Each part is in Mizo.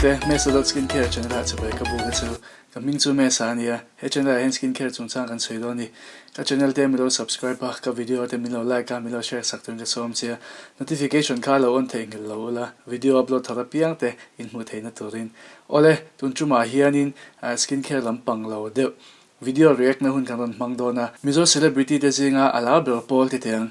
te, Mesa dot Skincare channel ah chibai ka buk a chu. Ka hming chu Mesa a nia, he channel ah hian skincare chungchang kan sawi dawn a ni. Ka channel te min lo subscribe a, ka video te min lo like a, min lo share sak turin ka sawm che a. Notification kha lo on theihnghilh lo ula, video upload thar apiang te in hmuh theihna turin. Awle, tun tumah hianin skincare lampang lo deuh Video react na hun kan rawn hmang dawn a, Mizo celebrity te zinga a lar ber pawl ti teng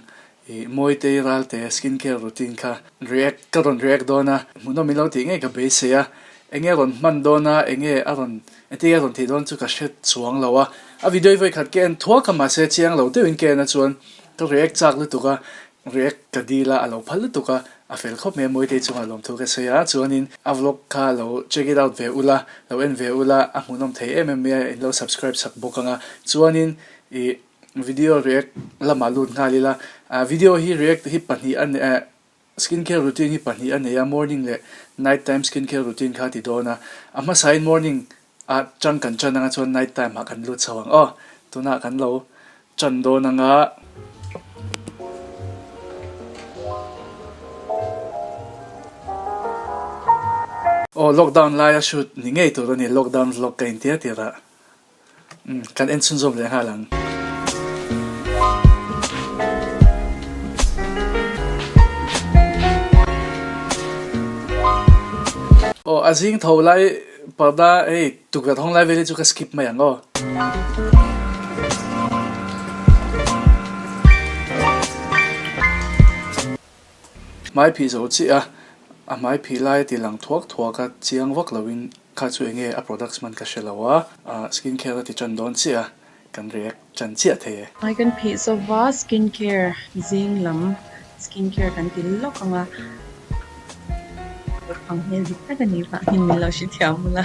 i Mawitei Ralte skin care routine kha react ka rawn react dawn a, hmuhnawm in lo tih ngei ka beisei a, enge rawn hman dawn a, enge a rawn engtin nge a rawn tih dawn chu ka hre chuang lo a, a video hi vawikhat ka en thuak a mahse chiang lo deuhin ka en a chuan ka react chak lutuk a, React ka dil a, a lo phal lutuk a, a fel khawp mai a, Mawitei chungah lawmthu ka sawi a, chuanin a vlog kha lo check it out ve ula, lo en ve ula, a hmuhnawm thei em em mai a, in lo subscribe chak bawk ang a, chuanin ih video react lamah lut nghal ila, ah video hi react hi pahnih a nei eh skin care routine hi pahnih a nei a, morning leh night time skin care routine kha a ti dawn a, a hmasain morning ah chang kan chan anga chuan night time ah kan lut chho ang aw, tunah kan lo chan dawn anga. Aw lockdown laia shoot ni ngei tur a ni lockdown vlog ka intia tirah. Umm kan en chhunzawm leh nghal ang. Aw a zing tho lai parda hei tukverh hawng lai vel hi chu ka skip mai ang aw. Hmai phih zo chiah a, a hmai phih lai a ti lang thuak thuak a, chiang vak loin kha chu enge a products hman ka hre lo a, skin care a ti tan dawn chiah a, kan react tan chiah thei e. Hmai kan phih zova skin care zing lam skin care kan ti lawk ang a, ang hmel dik tak a nih vangin min lo hrethiam ula.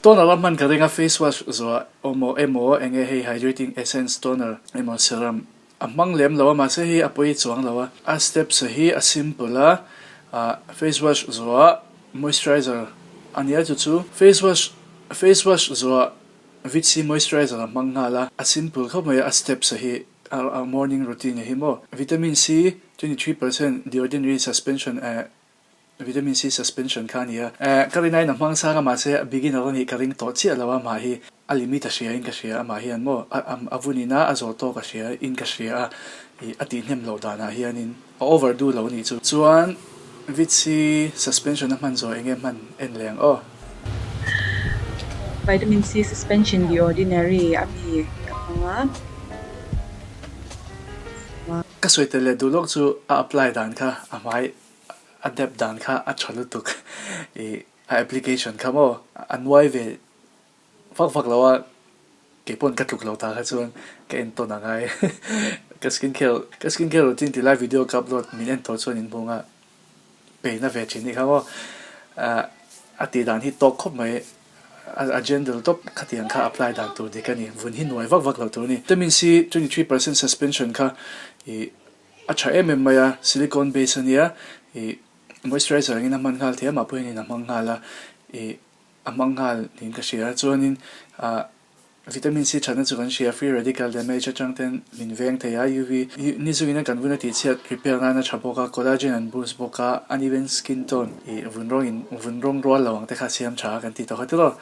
Toner a hman ka ring a, face wash zuah emaw emaw enge hei hydrating essence toner emaw serum A hmang lem lo a, mahse hei a pawi chuang lo a. A steps hi a simple a, ah face wash zuah moisturizer a nia chu chu face wash face wash zuah vit C moisturizer a hmang nghal a, a simple khawp mai a, a steps hi a morning routine hi maw vitamin C 23% the ordinary suspension eh Vitamin C suspension kha a ni a. Eh, ka rin aiin a hmang sang a, mahse beginner a nih ka ring tawh chiah lo a, amah hi a limit a hria in ka hria, amah hian maw a a vun ina a zawh tawk a hria in ka hria a, ih a tihnem loh danah hianin a overdo lo a nih chu. Chuan Vit C suspension a hman zawh enge hman en leh ang aw. Vitamin C suspension the ordinary a mi ka hmang a. Ka sawi tel leh duh lawk chu a apply dan kha a hmai A depth dan kha a tha lutuk ih a application kha maw a nuai ve vak vak lo a kei pawn ka tluk lo ta kha chuan ka en tawn ang ai ka skin care ka skin care routine tih lai video ka upload min en tawh chuan in hmung a peina ve thin nih kha maw ah a tih dan hi tawk khawp mai a gentle tawp khatiang kha apply dan tur dik a ni vun hi nuai vak vak lo tur a ni vitamin C 23% suspension kha ih. A tha em em mai a, silicone base a nia, ih moisturizer angin a hman nghal thei a, mah pawh hianin a hmang nghal a, ih a hmang nghal niin ka hria. Chuanin ah vitamin C thatna chu kan hria, free radical damage atang ten min veng thei a, UV ni zungin a kan vun a tihchhiat repair nan a tha bawk a, collagen an boost bawk a, uneven skin tone ih vun rawng in vun rawng rual lo ang te kha siam tha a kan tih tawh kha tiraw.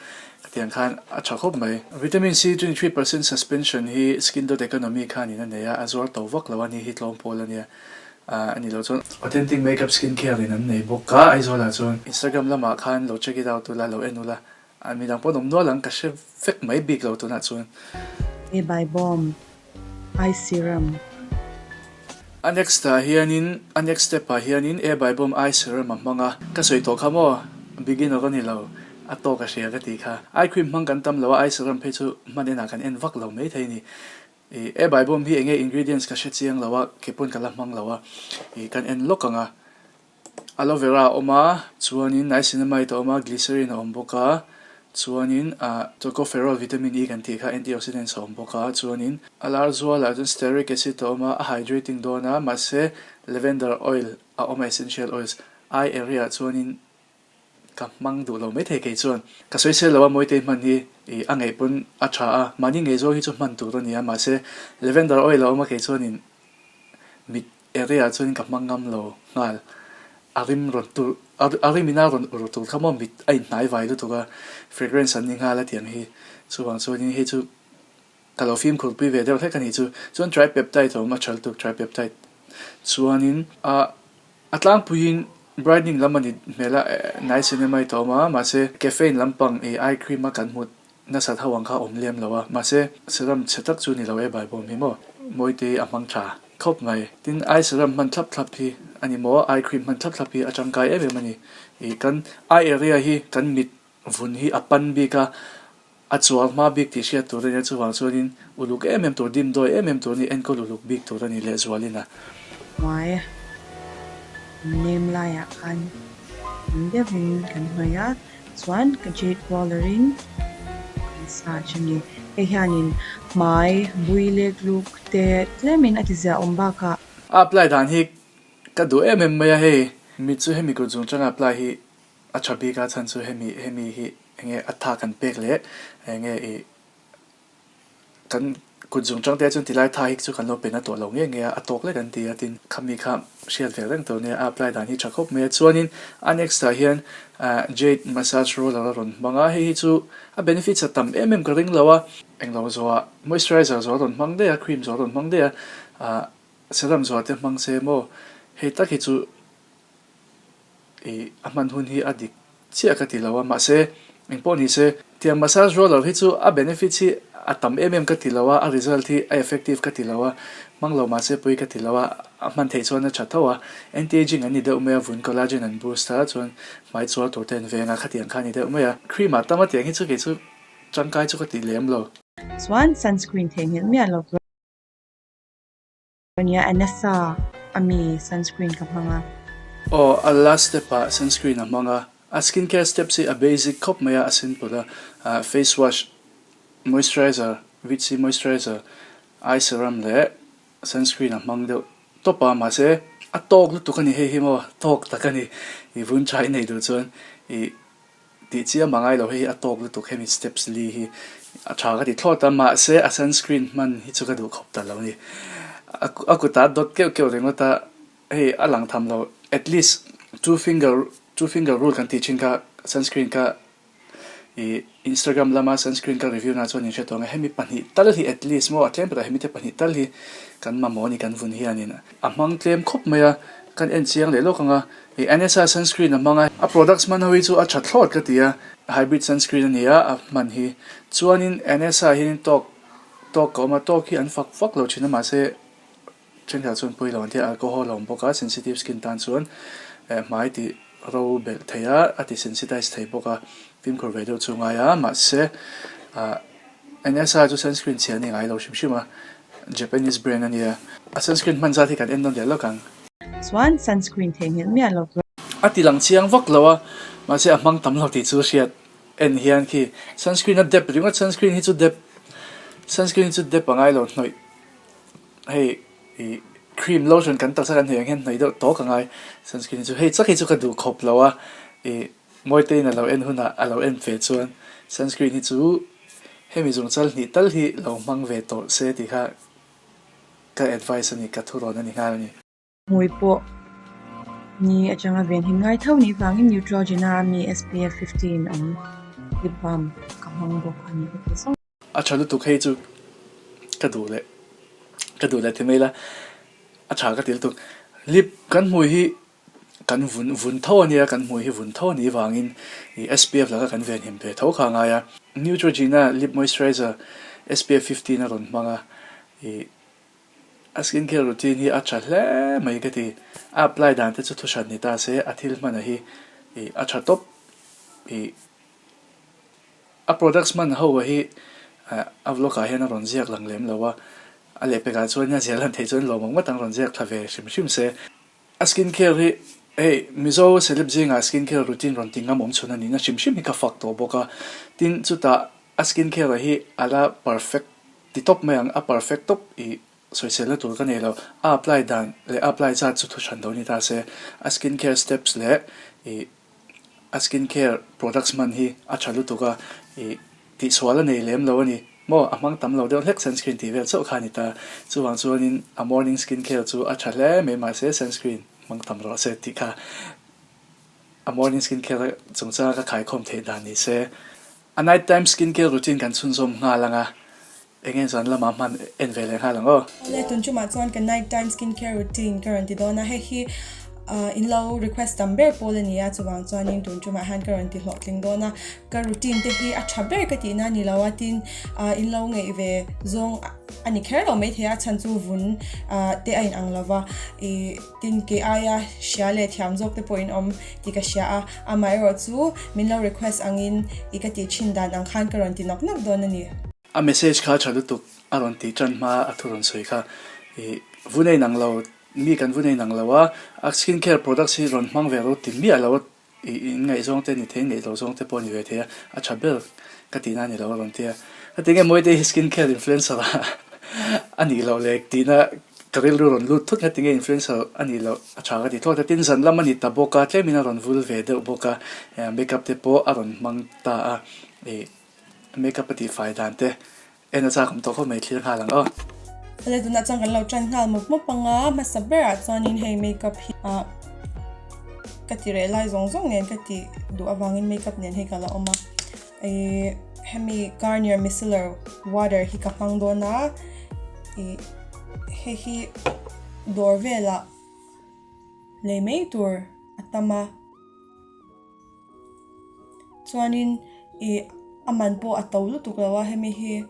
Khatiang khan a tha khawp mai. Vitamin C 23% suspension hi Skin dot Economy khanin a nei a, a zuar to vak lo a ni hi tlawm pawl a nia a ni lo chuan. Authentic Makeup Skin Care in an nei bawk a, Aizawl ah chuan. Instagram lamah khan lo check it out ula, lo en ula, midang pawh an awm nual ang, ka hre vek mai bik lo tunah chuan. Hey Bai Bawm, Eye serum. A next ah hianin a next step ah hianin A Bai Bawm Eye serum a hmang a, ka sawi tawh kha maw? Beginner ka ni lo, a tawk a hria ka tih kha. Eye cream hmang kan tam lo a, eye serum phei chu hman enah kan en vak lo mai thei ni. Ih A Bai Bawm hi enge ingredients ka hre chiang lo a, kei pawn ka la hmang lo a, ih kan en lawk ang a. Aloe vera a awm a, chuanin niacinamide a awm a, glycerin a awm bawk a, chuanin ah tocopherol vitamin E kan tih kha antioxidants a awm bawk a, chuanin a lar zualah chuan stearic acid a awm a, a hydrating dawn a, mahse lavender oil a awm a essential oils eye area ah chuanin ka hmang duh lo maithei kei chuan ka sawi sel lo a mawitei hman hi ih a ngaih pawn a tha a, mahni ngei zawng hi chu hman tur a ni a, mahse lavender oil a awm a kei chuanin mit Area chuan ka hmang ngam lo nghal. A rim rawn tur a rim ina rawn ur tur kha maw mit a inhnai vai lutuk a, fragrance an ni nghal a tiang hi. Chuvang chuanin hei chu ka lo fimkhur pui ve deuh hlek a nih chu. Chuan tripeptide a awm a tha lutuk tripeptide chuanin a a tlangpuiin brightening lam a ni hmel a niacinamide a awm a mahse caffeine lampang ih eye cream a kan hmuh Nasat ho ang kha awm lem lo a, mahse serum chhe tak chu ni lo e Baibawm hi maw? Mawite a hmang tha khawp mai. Tin, eye serum hman thlap thlap hi a ni maw? Eye cream hman thlap thlap hi a tangkai em em a ni. Ih kan eye area hi kan mit vun hi a pan bik a, a chuar hma bik tih hriat tur a nia, chuvang chuanin uluk em em tur, dimdawi em em tur a ni, enkawl uluk bik tur a ni lehzualin a. Hnuai nem laiah khan in deuhin kan hnawih a. Chuan ka jade roller in ka massage a ni. Hei hianin hmai bui lek luk te tlemin a ti ziah awm bakah. A apply dan hi ka duh em em mai a hei. Mit chu hemi kut zung changa apply hi a tha bik a chhan chu hemi hemi hi enge a tha kan pek leh enge ih Kan kut zung tang te chuan tilai tha hi chu kan lo pe na tawh lo nge nge a, a tawk lek an ti a, tin khami kha hriat ve reng tur nia, a apply dan hi tha khawp mai a, chuanin a next ah hian jade massage roller a rawn hmang a, hei hi chu a benefits a tam em em ka ring lo a, englo zawhah moisturizer zawh a rawn hmang daih a, cream zawh a rawn hmang daih a, serum zawh te hmang se maw, hei tak hi chu. Ih, a hman hun hi a dik chiah ka ti lo a, mahse engpawh ni se, tiang massage roller hi chu a benefits hi a tam em em ka ti lo a, a result hi a effective ka ti lo a, hmang lo mahse pawi ka ti lo a, a hman theih chuan a tha tho a, anti-aging an ni deuh mai a, vun collagen an boost a, chuan hmai chuar tur te an veng a, khatiang kha a ni deuh mai a, cream ah tam a tiang hi chu kei chu tangkai chu ka ti lem lo. Chuan sunscreen theihnghilh miah lo tur. Nia Anessa a mi sunscreen ka hmang a. Aw, a last step ah sunscreen a hmang a. A skin care steps hi a basic khawp mai a, a simple a. Face wash, moisturizer, vit C moisturizer, eye serum leh sunscreen a hmang deuh tawp a, mahse a tawk lutuk a ni hei hi maw, tawk tak a ni. I vun tha i nei duh chuan i Tih chiam a ngai lo, hei hi a tawk lutuk hemi steps li hi a tha ka ti thlawt a, mahse a sunscreen hman hi chu ka duh khawp ta lo a ni. A kutah dawt keuh keuh ringawt a, hei a lang tham lo, at least two finger two finger rule kan tih thin kha sunscreen kha ih Instagram lama sunscreen ka review na chuan in hre tawh ang e, hemi 2 tal hi at least maw a tlem berah hemi te 2 tal hi kan mamawh a ni kan vun hianin a hmang tlem khawp mai a, kan en chiang leh lawk ang a. I Anessa sunscreen a hmang a, a products hman ho hi chu a tha thlawt ka ti a, hybrid sunscreen a ni a, a hman hi. Chuanin Anessa hianin tawk tawk ka awm a, tawk hi an fak fak lo thin a mahse thenkhat chuan pawi lo an ti a, alcohol a awm bawk a, sensitive skin tan chuan hmai tih ro belh thei a, a ti sensitize thei bawk a, fimkhur ve deuh chu a ngai a, mahse ah Anessa chu sunscreen chhia a ni ngai lo hrim hrim a, Japanese brand a nia, a sunscreen hman zat hi kan en nawn leh lawk ang. Chuan sunscreen theihnghilh miah lo tur. A ti lang chiang vak lo a, mahse a hmang tam lo tih chu hriat en hian khi sunscreen a dep ringawt sunscreen hi chu dep sunscreen hi chu dep a ngai lo hnawih hei ih cream lotion kan taksa kan hnawih ang hian hnawih deuh tawk a ngai sunscreen hi chu hei chak hi chu ka duh khawp lo a ih Mawitein a lo en hunah a lo en ve chuan sunscreen hi chu hemi zungchal hnih tal hi lo hmang ve tawh se tih kha Ka advice a ni, ka thurawn a ni nghal a ni. Hmui pawh ni atanga venhim ngai tho nih vangin Neutrogena ami SPF 15 awm lip balm ka hmang bawk a ni ka ti zawng. A tha lutuk hei chu ka duh leh ka duh leh ti mai la a tha ka ti lutuk. Lip kan hmui hi kan vun vun tho a nia kan hmui hi vun tho a nih vangin ih SPF laka kan venhim ve tho kha a ngai a. Neutrogena lip moisturizer SPF 15 a rawn hmang a Ih, a skin care routine hi a tha hle mai ka ti. A apply dan te chu thu hran ni ta se, a thil hmana hi ih a tha tawp. Ih, a products hman ho a hi a vlog ah hian a rawn ziak lang lem lo a, a lehpekah chuan a ziah lan theih chuan lawmawm ngawt ang rawn ziak thla ve hrim hrim se. A skin care hi hei Mizo celeb zingah skin care routine rawn ti ngam awm chhun a nihna hrim hrim hi ka fak tawh bawk a, tin chutah a skin care ah hi a la perfect Ti tawp mai ang, a perfect tawp i sawiselna tur ka nei lo. A apply dan leh a apply zat chu thu hran lo ni ta se, a skin care steps leh i a skin care products hman hi a tha lutuk a, i tihsual a nei lem lo a ni maw, a hmang tam lo deuh hlek sunscreen tih vel chauh kha a ni ta. Chuvang chuanin a morning skin care chu a tha hle mai mahse sunscreen hmang tam rawh se tih kha. A morning skin care chungchanga ka khaikhawm theih dan ni se. A night time skin care routine kan chhunzawm nghal ang a, eng nge zan lamah hman en ve leh nghal ang aw. Awle, tun tumah chuan ka night time skin care routine ka rawn ti dawn a, hei hi in lo request tam ber pawl a ni a, chuvang chuanin tun tumah hian ka rawn ti hlawhtling dawn a, ka routine te hi a tha ber ka tihna a ni lo a, tin in lo ngeih ve zawng a ni kher lo maithei a, a chhan chu vun te a inang lo va, ih. Tin, kei aia hria leh thiam zawk te pawh in awm tih ka hria a, amaherawh chu min lo request angin i ka tih thin dan ang khan ka rawn ti nawk nawk dawn a ni. A message kha tha lutuk a rawn tih tan hma a thu rawn sawi kha i vun a inang lo, mi kan vun a inang lo a, a skin care products hi rawn hmang ve ro ti miah lo a I inngaihzawng te ni thei, ngaihlo zawng te pawh a ni ve thei a, a tha ber ka tihna a ni lo a rawn ti a. Heti nge Mawite hi skin care influencer a a nih loh leh tihna ka rilru rawn lut thut heti nge influencer a nih loh a tha ka ti thlawt a, tin zan lam a ni ta bawk a, tlemin a rawn vul ve deuh bawk a, makeup te pawh a rawn hmang ta a, ih makeup a tihfai dan te En a chak awm tawh khawp mai thlir nghal ang aw. Awle tunah chuan kan lo tan nghal mawp mawp ang a, hmasa berah chuanin hei makeup hi ah ka ti reh lai zawng zawng nen ka tih duh avangin makeup nen hei ka la awm a, ih hemi Garnier micellar water hi ka hmang dawn a, ih hei hi dawr velah lei mai tur a tam a. Chuanin ih a man pawh a to lutuk lo a hemi hi.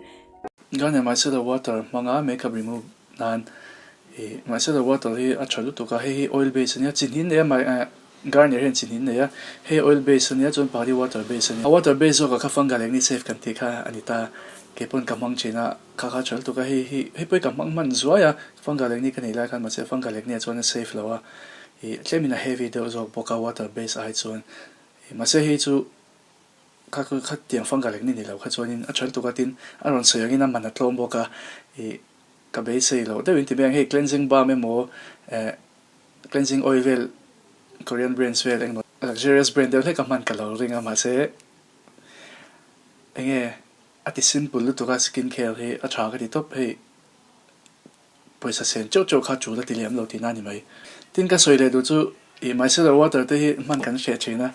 Garnier micellar water hmanga makeup remove nan ih micellar water hi a tha lutuk a, hei hi oil base a nia chi hnin nei a Garnier hian chi hnin nei a, hei oil base a nia chuan pari water base a nia. A water base zawkah kha fungal acne safe kan tih kha a ni ta, kei pawn ka hmang thin a, kha kha tha lutuk a, hei hi hei pawh hi ka hmang hman zuai a, fungal acne ka neih lai khan mahse fungal acne ah chuan a safe lo a. Ih tlemin a heavy deuh zawk bawk a water base ai chuan ih mahse hei chu kha kha khatiang fungal eng ni ni lo kha chuanin a tha lutuk a tin a rawn sawi angin a man a tlawm bawk a ih ka beisei loh deuhin ti mai ang hei cleansing balm emaw eh cleansing oil vel Korean brands vel engemaw luxurious brand deuh hlek a hman ka lo ring a mahse enge a ti simple lutuk a skin care hi a tha ka ti tawp hei. Pawisa sen cheuh cheuh kha tul a ti lem lo tihna a ni mai. Tin ka sawi leh duh chu ih micellar water te hi hman kan hreh thin a,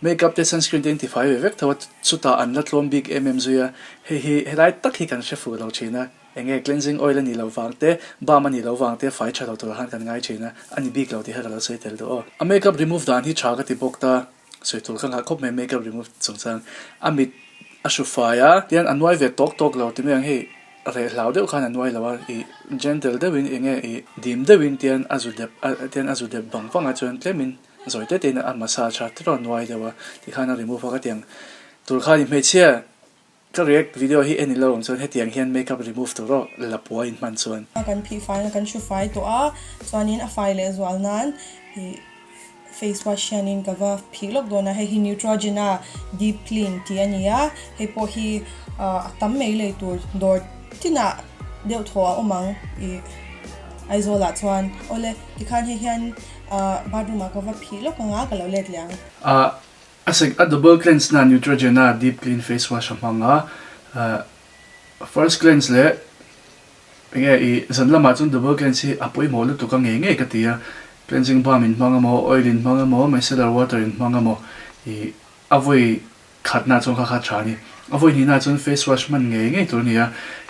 makeup te sunscreen te in tifai ve vek tho a, chutah an la tlawm bik em em zui a, hei hi helai tak hi kan hre fuh lo thin a, eng nge cleansing oil a nih loh vang te, balm a nih loh vang te fai tha lo turah khan kan ngai thin a, a ni bik lo tih kha ka lo sawi tel duh aw. A makeup remove dan hi tha ka ti bawk ta, sawi tur ka nghah khawp mai makeup remove chungchang a mit a hru fai a, tihian a nuai ve tawk tawk lo ti mai ang hei. Reh hlau deuh khan a nuai lo a, ih gentle deuhin eng nge ih dim deuhin tian a zu dep a tian a zu dep vang vang a chuan tlemin zawi te tein a massage a tiraw a nuai deuh a tikhan a remove a ka tiang tur khan i hmeichhia ka react video hi en ilo awm chuan hetiang hian makeup remove tur aw la pua in hman chuan. Kan phih fai na kan hru fai tawh a chuanin a fai leh zual nan ih Face wash hianin ka va phih lawk dawn a, hei hi Neutrogena deep clean tih a ni a, hei pawh hi a tam mai lei tur dawr tinah deuh thaw a awm ang ih Aizawl ah chuan. Awle tikhan hei hian bathroom ah ka va phih lawk ang a, ka lo let leh ang. A sek a double cleanse na Neutrogena deep clean face wash a hmang a, first cleanse leh Enge i zan lamah chuan double cleanse hi a pawimawh lutuk a ngei ngei ka ti a, cleansing balm in hmang emaw, oil in hmang emaw, micellar water in hmang emaw i a vawi khatna chuan kha kha tha a ni. A vawi hnihna chuan face wash hman ngei ngei tur a ni a,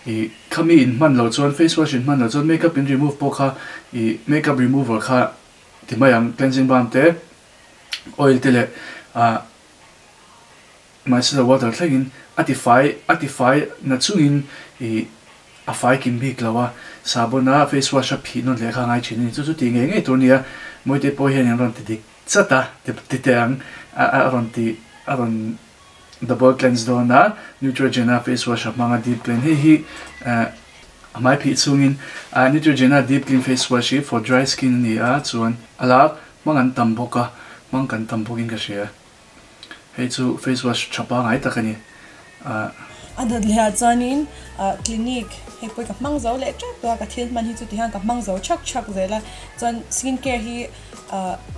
i khami in hman loh chuan face wash in hman loh chuan makeup in remove pawh kha i makeup remover kha ti mai ang, cleansing balm te, oil te leh ah Micellar water thlengin a ti fai a ti fai na chungin ih a fai kim bik lo a, sabun a face wash a phih nawn leh kha a ngai thin a ni. Chu chu tih ngei ngei tur a ni a, Mawite pawh hian an rawn ti dik chat a, ti ti teh ang a a rawn ti a rawn double cleanse dawn a, Neutrogena face wash a hmang a deep clean hei hi eh a hmai phih chungin ah Neutrogena deep clean face wash hi for dry skin a ni a chuan a lak hmang an tam bawk a, hmang kan tam bawkin ka hria. Hei chu face wash tha pangai tak a ni. A dawt leh ah chuanin clinic hei pawh hi ka hmang zo leh teuh tawh a, ka thil hman hi chu tihian ka hmang zo thak thak zel a, chuan skin care hi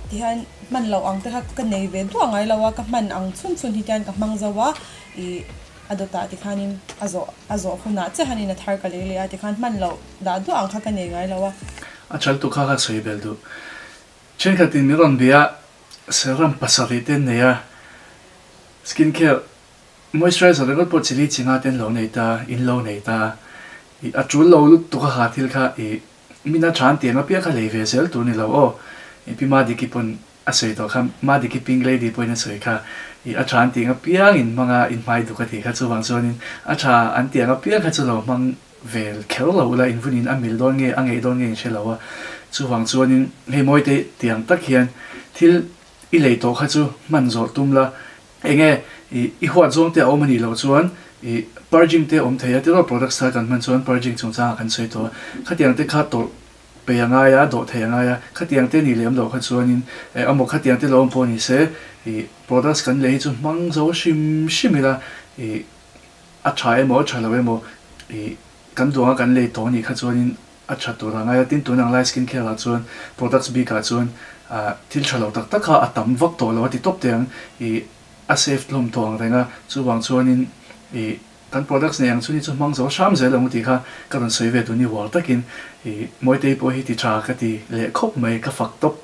tihian hman loh ang te kha ka nei ve duah ngai lo a, ka hman ang chhun chhun hi tihian ka hmang zo a, ih a dawtah tikhanin a zawh a zawh hunah chiah hianin a thar ka lei leh a, tikhan hman loh dah duah ang kha ka nei ngai lo a. A chal tu kha ka sawi bel duh. Thenkhatin min rawn bia a. Serum pasarih te an nei a, skin care moisturizer ringawt pawh chili chinga te an lo nei ta, in lo nei ta. Ih a tul lo lutuk a ha thil kha ih mina tha an tiang apiang kha lei ve zel tur ni lo aw. Ih Pi Madiki pawn a sawi tawh kha, Madiki Pink Lady pawhin a sawi kha, ih a tha an tiang apiang in hmang a in hmai duk a tih kha chuvang chuanin a tha an tiang apiang kha chu lo hmang vel kher lo ula in vunin a mil dawn nge a ngeih dawn nge in hre lo a, chuvang chuanin hei Mawite tiang tak hian thil i lei tawh kha chu hman zawh tum la, enge ih i huat zawng te a awm a nih loh chuan ih purging te awm thei a tiraw products thar kan hman chuan purging chungchangah kan sawi tawh a, khatiang te kha tawrh pe a ngai a, dawh thei a ngai a, khatiang te nih lem loh kha chuanin eh amaw khatiang te lo awm pawh ni se ih products kan lei hi chu hmang zo hrim hrim ila ih A tha emaw a tha lo emaw ih kan duang a kan lei tawh anih kha chuanin a tha tur a ngai a, tin tun ang lai skin care ah chuan products bik ah chuan ah thil tha lo tak tak kha a tam vak tawh lo a ti tawp teh ang ih a safe hlawm tawh ang reng a, chuvang chuanin ih kan products nei ang chu ni chu hmang zo hram zel ang u tih kha ka rawn sawi ve duh ni hual takin ih Mawitei pawh hi ti tha ka ti leh khawp mai ka fak tawp.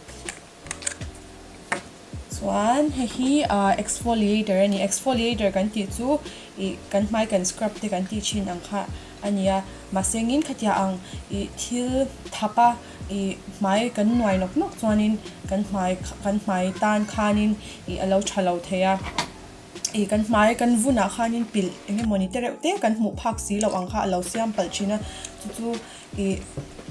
Chuan hei hi ah exfoliator a ni. Exfoliator kan tih chu ih kan hmai kan scrub te kan tih thin ang kha a ni a. Mahse engin khatiah ang ih thil thap a ih hmai kan nuai nawk nawk chuanin kan hmai kan hmai tan khanin ih a lo tha lo thei a. Ih kan hmai kan vunah khanin pilh eng emawni te reuh te kan hmuh phak si loh ang kha a lo siam palh thin a. Chu chu ih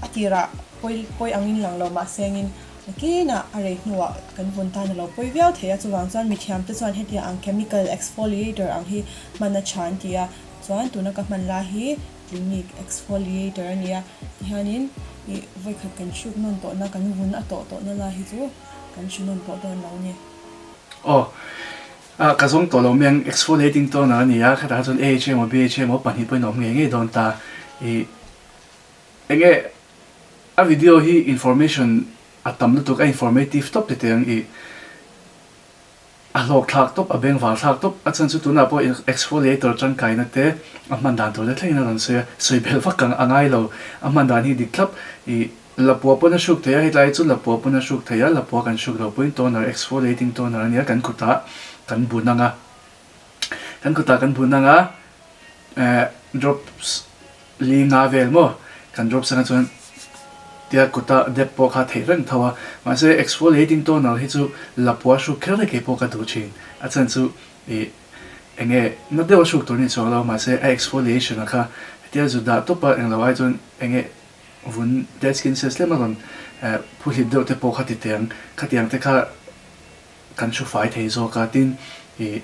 a tirah pawi pawi angin lang lo mahse engin Nakinah a rei hnuah kan vun tan a lo pawi viau thei a, chuvang chuan mithiamte chuan hetiang ang chemical exfoliator ang hi hman a tha an ti a, chuan tuna ka hman lai hi clinique exfoliator a ni a, tihianin ih vawikhat kan hruk nawn tawhna kan vun a tawh tawhna lai hi chu kan hru nawn tawh dawn lo a ni. Aw, ah ka zawng tawh lo mai ang, exfoliating toner a ni a, khatah chuan AHA emaw BHA emaw pahnih pawhin a awm ngei ngei dawn ta, ih enge A video hi information a tam lutuk a informative tawp tete ang i a hlawk thlak tawp a bengvar thlak tawp a chhan chu tunah pawh exfoliator tangkaina te a hman dan tur te thlengin a rawn sawi a sawi belh vak ang a ngai lo a hman dan hi dik thlap i lapua pawn a hruk thei a hetlai hi chu lapua pawn a hruk thei a lapua kan hruk lo pawhin toner exfoliating toner a nia kan kutah kan bun ang a kan kutah kan bun ang a eh drops Li nga vel maw? Kan drop sang ah chuan tia kuta dep pawh kha theih reng tho a, mahse exfoliating toner hi chu lapua hruk kher hi keipawh ka duh thin, a chhan chu ih enge na deuh a hruk tur ni chuang lo, mahse a exfoliation a kha hetia zu dah tawp a englo ai chuan enge vun dead skin cells tlem a rawn phuhlip deuh te pawh kha ti teh ang, khatiang te kha Kan hru fai thei zawk a, tin ih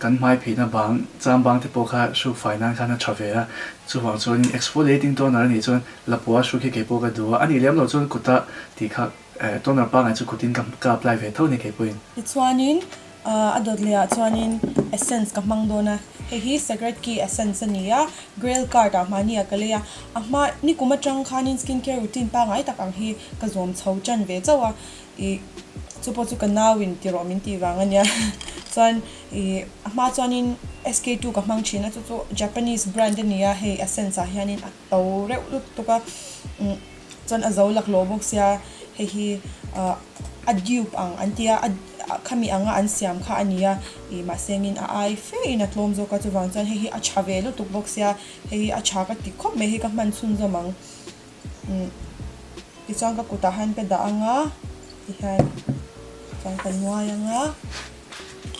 kan hmai phihna bang cham bang te pawh kha hruk fai nan khan a tha ve a, chuvang chuanin exfoliating toner a nih chuan lapua hruk hi keipawh ka duh a, a nih lem loh chuan kuta tih kha eh toner pangngai chu kutin ka ka apply ve tho a ni keipawhin. Tichuanin a dawt leh ah chuanin essence ka hmang dawn a, hei hi Sacred Key essence a ni a, Grail card ah mahni ah ka lei a, a hma nikum atang khanin skin care routine pangngai tak ang hi ka zawm chho tan ve chauh a, Ih, chu pawh chu ka nau in ti rawh min tih vang a nia. Chuan ih a hma chuanin SK two ka hmang thin a, chu chu Japanese brand a ni a, hei essence ah hianin a to reuh lutuk a, umm chuan a zo laklawh bawk sia, hei hi ah a dupe ang an tia a khami anga an siam kha a ni a, ih mahse engin a ai fe in a tlawm zawk a, chuvang chuan hei hi a tha ve lutuk bawk sia, hei hi a tha ka ti khawp mai, hei ka hman chhunzawm ang. Umm tichuan ka kutah hian ka dah ang a tihian chuan ka nuai ang a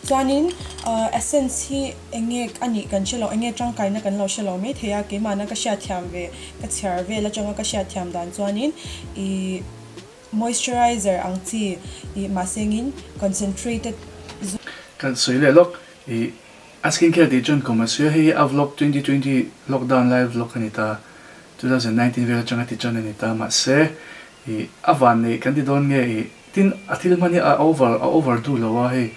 chuanin ahh essence hi eng nge a nih kan hre lo eng nge tangkaina kan lo hre lo mai thei a keimahna ka hriatthiam ve ka chhiar vel atanga ka hriatthiam dan chuanin ihh moisturizer ang chi ih mahse engin concentrated zawk. Kan sawi leh lawk ih a skin care tih chuan kum a sawi a hei hi a vlog 2020 lockdown lai vlog a ni ta. 2019 vel atanga ti tan a ni ta mahse ih a van neih kan ti dawn nge ih tin a thil hman hi a over a over duh lo a hei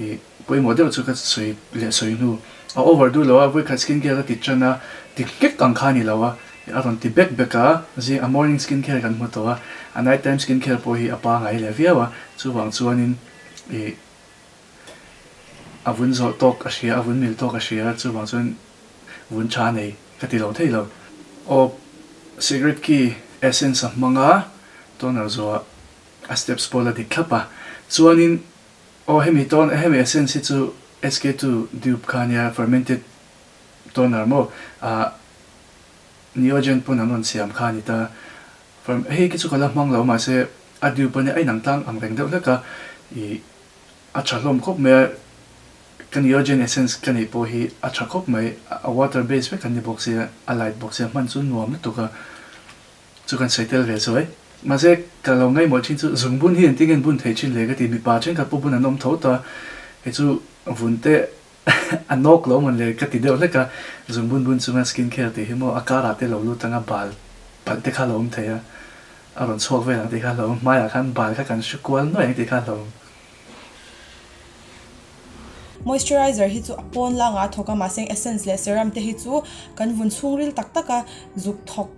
ih pawimawh deuh chu ka sawi leh sawi hnu a over duh lo a vawikhat skin care a ti tan a ti nghek ang kha a ni lo a a rawn ti bek bek a zing a morning skin care kan hmu tawh a a night time skin care pawh hi a pangai leh viau a chuvang chuanin ih a vun zawh tawk a hria a vun mil tawk a hria chuvang chuan Vun tha nei ka ti lo thei lo. Aw cigarette khi essence a hmang a, toner zawh a steps pawh la dik thlap a. Chuanin Aw hemi tawn hemi essence hi chu SK2 dupe kha ania fermented toner maw ah Neogen pawn an rawn siam kha a ni ta. Ferm hei khi chu ka la hmang lo mahse a dupe ania a inang tlang ang reng deuh hlek a ih a tha hlawm khawp mai a ka Neogen essence ka neih pawh hi a tha khawp mai a water base vek an ni bawk sia a light bawk sia hman chu nuam lutuk a. Chu kan sawi tel ve zuai. Mahse, ka lo ngaihmawh thin chu zungbun hi engtin nge an bun thei thin le ka ti. Mipa thenkhat pawh bun an awm tho ta. Hei chu vun te a nawk lo mawn le ka ti deuh hlek a. Zungbun bun chunga skin care tih hi maw a karah te lo lut anga bal palh te kha a lo awm thei a. A rawn chhuak vel ang tih kha a hlauhawm. Hmaiah khan bal kha kan hre kual nuai ang tih kha a hlauhawm. Moisturizer hi chu a pawn langah a thawk a, mahse essence leh serum te hi chu kan vun chhungril tak taka zuk thawk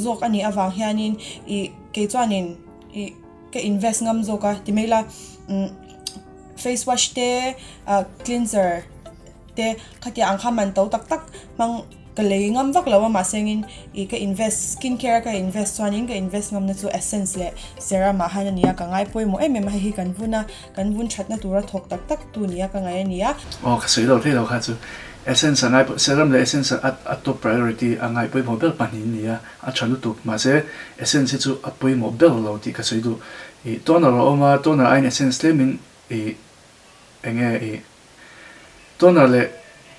zawk a nih avang hianin ih kei chuanin ih ka invest ngam zawk a ti mai ila umm face wash te ah cleanser te khatiang ang kha man to tak tak hmang ka lei ngam vak lo a mahse engin ih ka invest skin care a ka invest chuanin ka invest ngamna chu essence leh serum ah han a ni a ka ngai pawimawh em em a hei hi kan vun a kan vun thatna tura thawk tak tak tu nia ka ngaih a ni a. Aw ka sawi lo thei lo kha chu Essence a ngai serum leh essence a a top priority a ngai pawimawh ber pahnih an ni a, a tha lutuk. Mahse essence hi chu a pawimawh ber lo tih ka sawi duh. Ih toner a awm a, toner aiin essence tlemin ih eng nge ih toner leh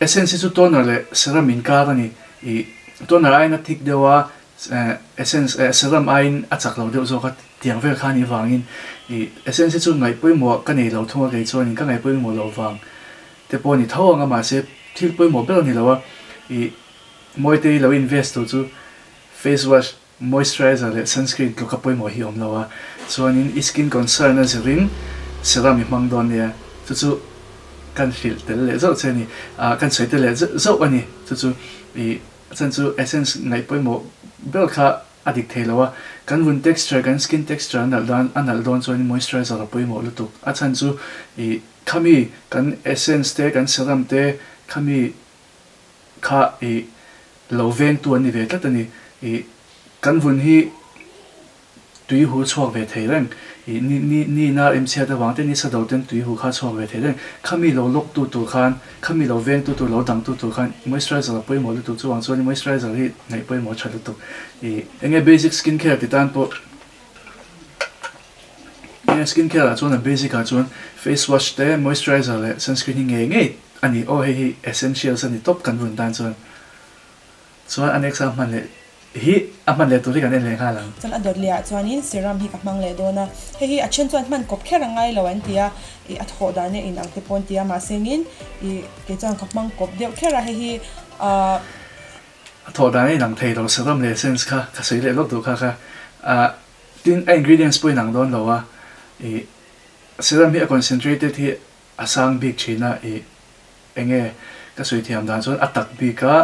essence hi chu toner leh serum inkar a ni. Ih toner aiin a thick deuh a, essence eh serum aiin a chak lo deuh zawk a tiang vel kha a nih vangin ih essence hi chu ngaih pawimawh ka nei lo thung a kei chuanin ka ngaih pawimawh loh vang. Te pawh a ni tho ang a mahse thil pawimawh ber a ni lo a, ih Mawitei lo invest tur chu face wash, moisturizer leh sunscreen tluka pawimawh hi a awm lo a, chuanin i skin concern a zirin serum i hmang dawn nia, chu chu kan hrilh tel leh zauh che a ni, ah kan sawi tel leh zauh a ni, chu chu ih a chhan chu essence ngaih pawimawh ber kha a dik thei lo a, kan vun texture kan skin texture a nalh dan a nalh dawn chuanin moisturizer a pawimawh lutuk, a chhan chu ih. Khami kan essence te kan serum te khami kha i lo vengtu an ni ve tlat a ni. I kan vun hi tui hu chhuak ve thei reng. I ni ni ni na rimchhiat avang te ni sa do ten tui hu kha chhuak ve thei reng. Khami lo lock tu tur khan khami lo vengtu tur lo dang tu tur khan moisturizer a pawimawh lutuk chuvang chuan moisturizer hi ngaih pawimawh tha lutuk. I enge basic skin care ti tan pawh. Enge skin care ah chuan a basic ah chuan face wash te moisturizer leh sunscreen hi ngei ngei a ni aw hei hi essentials a ni tawp kan vun tan chuan chuan a next a hman leh hi a hman leh tur hi kan en leh nghal ang. Chuan a dawt leh ah chuanin serum hi ka hmang leh dawn a, hei hi a then chuan hman kawp kher a ngai lo an ti a, ih a thawh dan e inang te pawh an ti a mahse engin ih kei chuan ka hmang kawp deuh kher a hei hi ahh. A thawh dan a inang thei lo serum leh essence kha ka sawi leh lawk duh kha kha ah Tin, a ingredients pawh inang dawn lo a, ih serum hi a concentrated hi a sang bik thin a, ih enge ka sawi thiam dan chuan a tak bik a,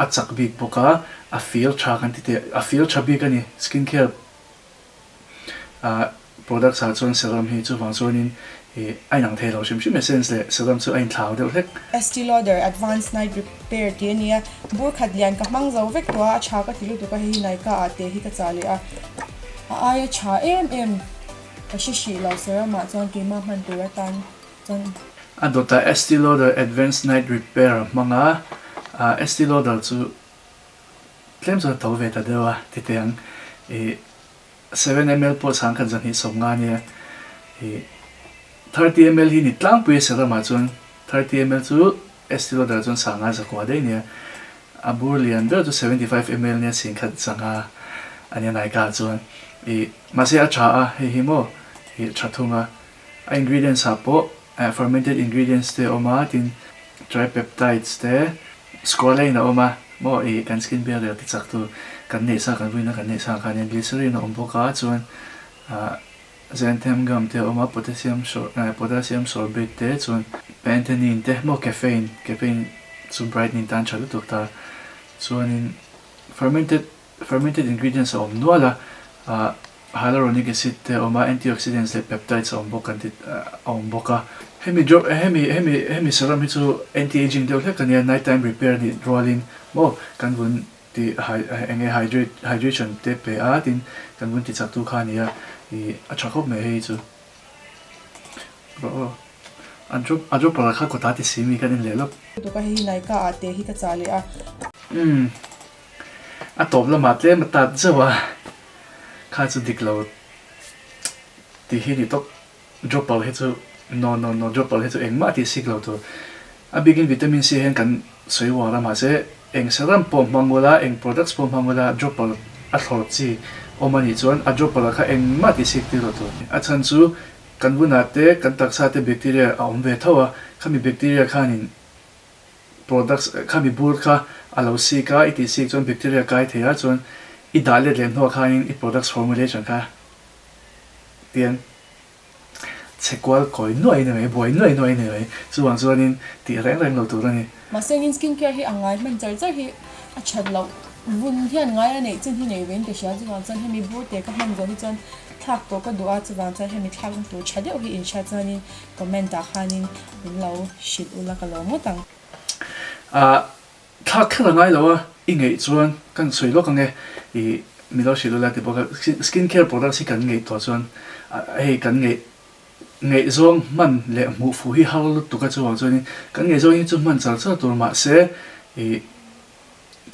a chak bik bawk a, a feel tha kan ti teh, a feel tha bik a ni skin care ah products ah chuan serum hi chuvang chuanin ih a inang thei lo hrim hrim essence leh serum chu a inthlau deuh hlek. Estee Lauder Advanced Night Repair tih a ni a, bur khat lian ka hmang zo vek tawh a, a tha ka ti lutuk a, hei hi Nykaa ah te hi ka chah leh a, a aia tha em em ka hre hrih lo serum ah chuan keimah hman tur atan chuan. A dawtah Estee Lauder Advanced Night Repair a hmang a, Estee Lauder chu tlem chuan a to ve ta deuh a ti teh ang, ih 7 ml pawh chhang khat zahnih 50 nia ih 30 ml hi ni tlangpui a serum ah chuan 30 ml chu Estee Lauder chuan sanga zakua daih nia a bur lian ber chu 75 ml nia chhing khat zanga a nia Nykaa chuan ih mahse a tha a hei hi maw ih tha thung a a ingredients ah pawh fermented ingredients te a awm a tin tripeptides te squalane a awm a maw ih kan skin barrier ti chak tur kan neih sa kan vuina kan neih sa khan hian glycerin a awm bawk a chuan ah xanthan gum te a awm a potassium potassium sorbate te chuan panthenine te maw caffeine caffeine chu brightening tan tha lutuk ta chuanin fermented Fermented ingredients a awm nual a, ah hyaluronic acid te a awm a, antioxidants leh peptides a awm bawk kan ti a awm bawk a. Hemi drop hemi hemi hemi serum hi chu anti-aging deuh hlek a nia, night time repair nih rualin maw kan vun ti hy eng nge hydrate hydration te pe a tin kan vun ti chak tu kha a ni a, ih a tha khawp mai hei chu. Rawh aw. A drop a dropper kha kawtah ti si mi kan en leh lawk. Lutuk a hei hi Nykaa ah te hi ka chah leh a. Umm a tawp lamah tlem a tat zeuh a kha chu dik lo tih hi ni tawp. Dropper hi chu no no no dropper hi chu engmah tih sik lo tur. A bikin vitamin C hian kan sawi uar a mahse eng serum pawh hmang ula eng products pawh hmang ula dropper a thlawr chi awm a nih chuan a dropper ah kha engmah tih sik tir lo tur. A chhan chu kan vunah te kan taksa te bacteria a awm ve tho a khami bacteria khanin products khami bur kha a lo sik a i tih sik chuan bacteria kai thei a chuan i dah let leh hnuah khanin i products formulation kha tian chhe kual kawi nuai ni mai, buai nuai nuai ni mai, chuvang chuanin tih reng reng lo tur a ni. Mahse engin skin care hi a ngai hman char char hi a that loh vun hian ngai a neih chin hi nei vein ka hria, chuvang chuan hemi bur te ka hman zawh hi chuan thlak tawh ka duh a, chuvang chuan hemi thlakna tur tha deuh hi inhriat chuanin comment ah khanin min lo hrilh ula ka lawm ngawt ang. Ahh Thlak kher a ngai lo a, i ngeih chuan kan sawi lawk ang e, i mi lo hrilh ula ti bawk a, skin care products hi kan ngeih tawh chuan hei kan ngeih ngaihzawng hman leh hmuh fuh hi har lutuk a chuvang chuanin kan ngaihzawng hi chu hman char char tur mahse i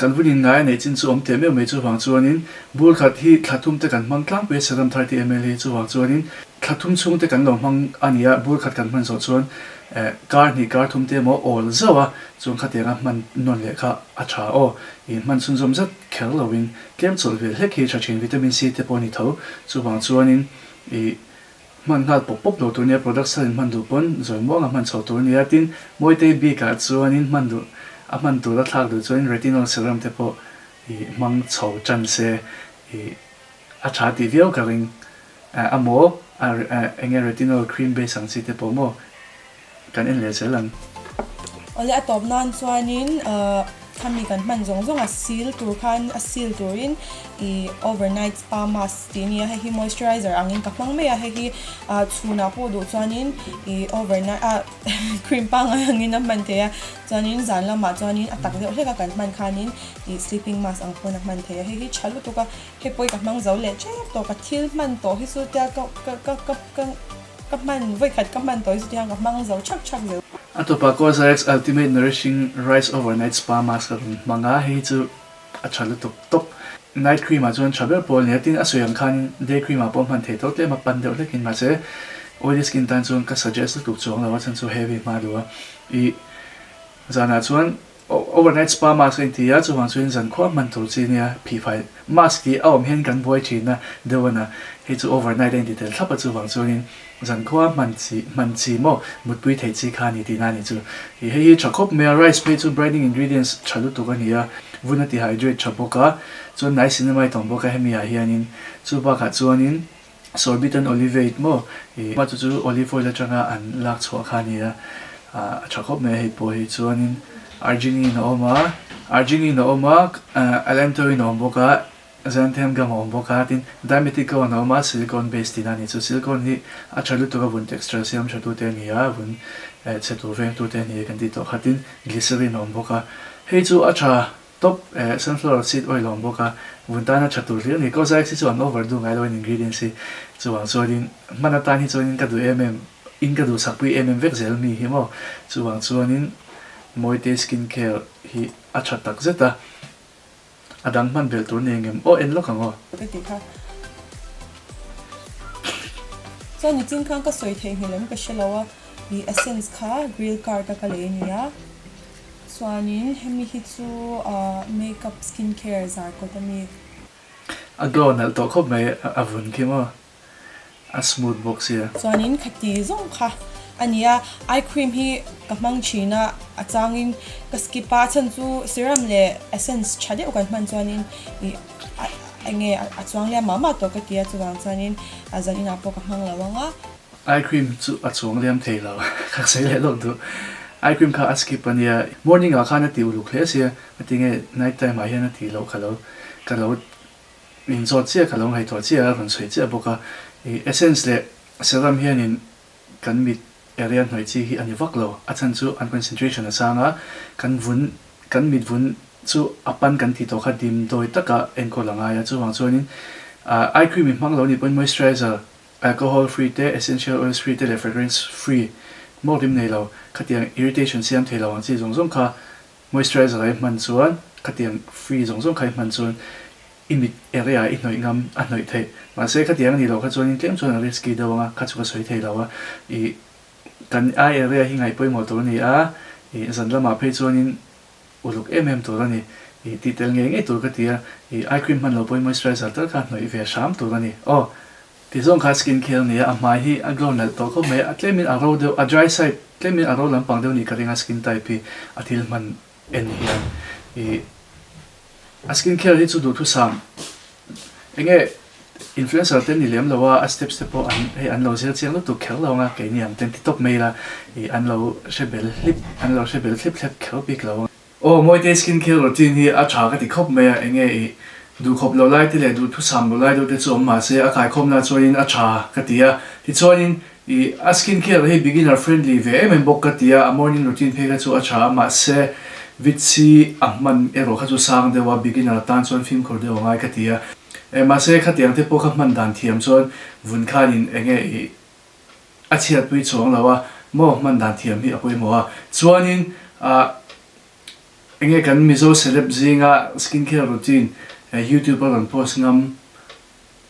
kan vun in ngai a neih chin chu awm teh meuh mai chuvang chuanin bur khat hi thla thum te kan hmang tlangpui a serum 30 ml hi chuvang chuanin thla thum chhung te kan lo hmang a ni a bur khat kan hman zawh chuan kar hnih kar thum te emaw awl zauh a Chuan khatianga hman nawn leh kha a tha aw. I hman chhunzawm zet kher loin tlem chawlh ve hlek hi tha thin vitamin C te pawh a ni tho. Chuvang chuanin i hman nghal pawp pawp lo tur nia product sal in hman duh pawn zawi muanga hman chho tur nia. Tin, Mawitei bikah chuanin hman duh a hman tur a thlak duh chuanin retinol serum te pawh i hmang chho tan se i a tha tih viau ka ring. A maw enge retinol cream base ang chi te pawh maw? Kan en leh zel ang. Awle a tawp nan chuanin khami kan hman zawng zawng a seal tur khan a seal turin ih overnight spa mask tih a ni a hei hi moisturizer angin ka hmang mai a hei hi chhunah pawh duh chuanin ih overnight ah cream pangngai angin a hman theih a chuanin zan lamah chuanin a tak deuh hlek a kan hman khanin ih sleeping mask ang pawn a hman theih a hei hi tha lutuk a hei pawh hi ka hmang zo leh tep tawh ka thil hman tawh hi chu tia ka ka ka ka. Ka hman, vawikhat ka hman tawh hi chutiang ka hmang zo chhak chhak zel. A tawpah Cosrx Ultimate Nourishing Rice Overnight Spa Mask a rawn hmang a, hei hi chu a tha lutuk tawp. Night cream ah chuan tha ber pawl a ni a, tin a sawi ang khanin day cream ah pawh hman thei tawh tlem a pan deuh hlekin mahse oily skin tan chuan ka suggest lutuk chuang lo a chhan chu heavy hma duh a. Ih zanah chuan Overnight spa mask a inti a, chuvang chuan zankhua hman tur chi nia phihfai mask tih a awm hian kan buai thin a deuh a na, hei chu overnight a inti tel thlap a chuvang chuanin zankhua hman chi hman chi maw mutpui theih chi kha a ni tihna a ni chu. Ih hei hi tha khawp mai a, rice phei chu brightening ingredients tha lutuk a ni a, vun a ti hydrate tha bawk a, chuan niacinamide a awm bawk a hemi ah hianin chu bakah chuanin Sorbitan Olivate maw i chu chu olive oil atanga an lak chhuah kha a ni a, a tha khawp mai a hei pawh hi chuanin arginine a awm a, arginine a awm a, allantoin a awm bawk a, xanthan gum a awm bawk a, tin dimethicone a awm a, silicone base tihna a ni chu silicone hi a tha lutuk a vun texture siam tha tute a ni a, vun chhe tur veng tute a ni a kan tih tawh kha, tin glycerin a awm bawk a, hei chu a tha. Top eh sunflower seed oil a awm bawk a, vun tana tha tur hlir a ni. Cosrx hi chu an over duh ngai lo in ingredients hi chuvang chuanin hman atan hi chuanin ka duh em em in ka duhsak pui em em vek zel mi hi maw. Chuvang chuanin Mawite skin care hi a tha tak zet a, a dang hman belh tur nei ngem aw en lawk ang aw. Ka ti kha. Chuan nichin khan ka sawi theihnghilh em ka hre lo a, ih essence kha grill card a ka lei ania. Chuanin hemi hi chu makeup skin care zar kawt a mi. A glow nalh tawh khawp mai a vun khi maw a smooth bawk sia. Chuanin khati zawng kha a nia eye cream hi ka hmang thin a a changin ka skip a a chhan chu serum leh essence tha deuh kan hman chuanin ih enge a chuang liam mah mah tawh ka ti a chuvang chuanin a zan inah pawh ka hmang lo ang a. Eye cream chu a chuang liam thei lo, ka sawi leh lawk duh. Eye cream kha a skip a nia, morning ah khan a ti uluk hle sia, a ti nge night time ah hian a ti loh ka lo ka lo in zawt chiah ka lo ngaihtuah chiah a rawn sawi chiah bawk a. Ih essence leh serum hianin kan mit area hnawih chi hi a ni vak lo, a chhan chu an concentration a sang a, kan vun kan mit vun chu a pan kan tih tawh kha dim dawi taka enkawl a ngai a, chuvang chuanin eye cream i hmang lo nih pawhin moisturizer Alcohol free te, essential oils free te leh fragrance free maw rim nei lo khatiang irritation siam thei lo ang chi zawng zawng kha moisturizer a i hman chuan khatiang free zawng zawng kha i hman chuan i mit area i hnawih ngam a hnawih theih. Mahse khatiang a nih loh kha chuanin tlem chuan a risky deuh ang a, kha chu ka sawi thei lo a. Ih kan eye area hi ngaih pawimawh tur a ni a, ih zan lamah phei chuanin uluk em em tur a ni. Ih tih tel ngei ngei tur ka ti a, ih eye cream hman loh pawhin moisturizer tal kha hnawih ve hram tur a ni. Aw ti zawng kha skin care a ni a, a hmai hi a glow nalh tawh khawp mai a, tlemin a ro deuh a dry side tlemin a ro lampang deuh nih ka ring a skin type hi a thil hman en hian ih A skin care hi chu duhthusam enge influencer te ni lem lo a, a steps te pawh an hei an lo zir chiang lutuk kher lo ang a, keini ang ten ti tawp mai ila ih an lo hre bel hlip an lo hre bel thlip thlep kher bik lo ang. Aw Mawite skin care routine hi a tha ka ti khawp mai a, enge ih duhkhawp lo lai te leh duhthusam lo lai deuh te chu awm mahse a kaikhawm na chuanin a tha ka ti a, tichuanin Ih, a skin care hi beginner friendly ve em em bawk ka ti a, a morning routine phei kha chu a tha a, mahse vit si a hman erawh kha chu sang deuh a, beginner tan chuan fimkhur deuh a ngai ka ti a. Eh, mahse khatiang te pawh kha hman dan thiam chuan vun khanin eng nge ih a chhiatpui chuang lo a, maw hman dan thiam hi a pawimawh a. Chuanin ah eng nge kan Mizo celeb zinga skin care routine youtube a rawn post ngam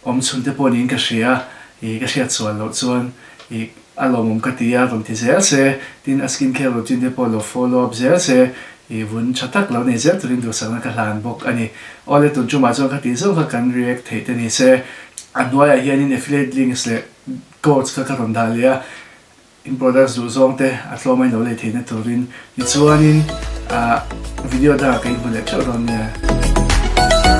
Awm chhun te pawh niin ka hria, ih ka hriat sual loh chuan ih a lawmawm ka ti a rawn ti zel se, tin a skin care routine te pawh lo follow up zel se, ih vun tha tak lo nei zel turin duhsakna ka hlan bawk a ni. Awle tun tumah chuan kha tih zawng kha kan react theih te ni se, a hnuaiah hianin affiliate links leh codes kha ka rawn dah leh a, In products duh zawng te a tlawm a in lo lei theihna turin tichuanin ah video dangah ka inhmu leh theuh dawn nia.